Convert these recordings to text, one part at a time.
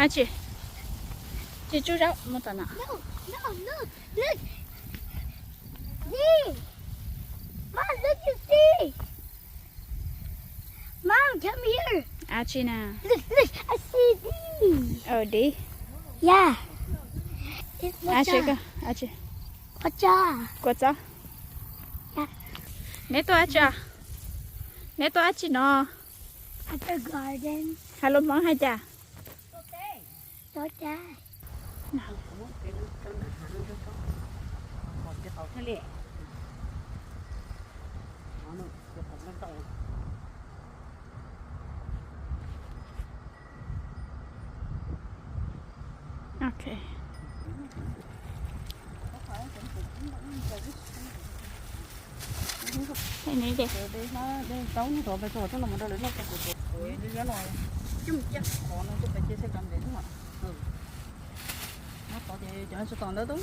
Ab tsi, tsis tsub zaub mus tom no. No, no, look, look. See. Mom, look, you see. Mom, come here. Ab tsi na. Look, look, I see this. Ov, dib. Yeah. Ab tsi, ab tsi. Kua txob. Neb tuaj ab tsi? Neb tuaj ab tsi no? At the garden. Has lus Hmoob hais cas? Txob cai. Ok. Cov tsis tom ntawd tub,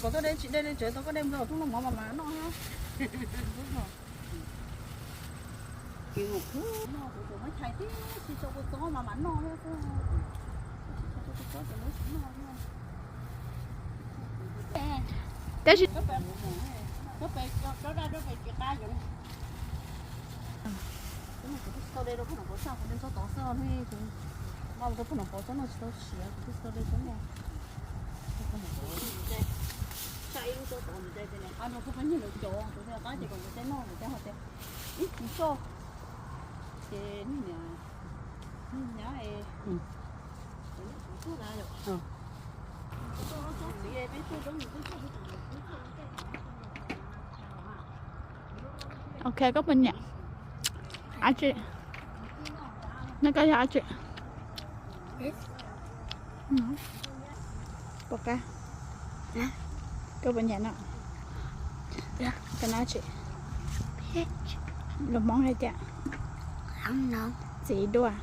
kom koj de tsis de li tsev tau koj de mus rau tub noj mov mas mas noj. Kuv muab chais tib si tso kua txob mas mam noj thiab xwb. Tab sis kuv twb tsis tau de rau poj niam pov xwb, kuv de ntxov tod xwb, kuv maj mus rau poj niam pov txob noj tsis tau siav, kuv twb tsis tau de txob noj. Poj niam lawv cov, kuv thiaj qab ces kom lawv tej noj lawv tej ho tias ib tsis soj. Ces niam, niam nyab es, es kuv tuaj na yom. Ok, koj puas nyiam? Ab tsi, neb koj yog ab tsi? Puas qab? Koj puas nyiam no? Koj no ab tsi? Lus Hmoob hais tias txiv duaj.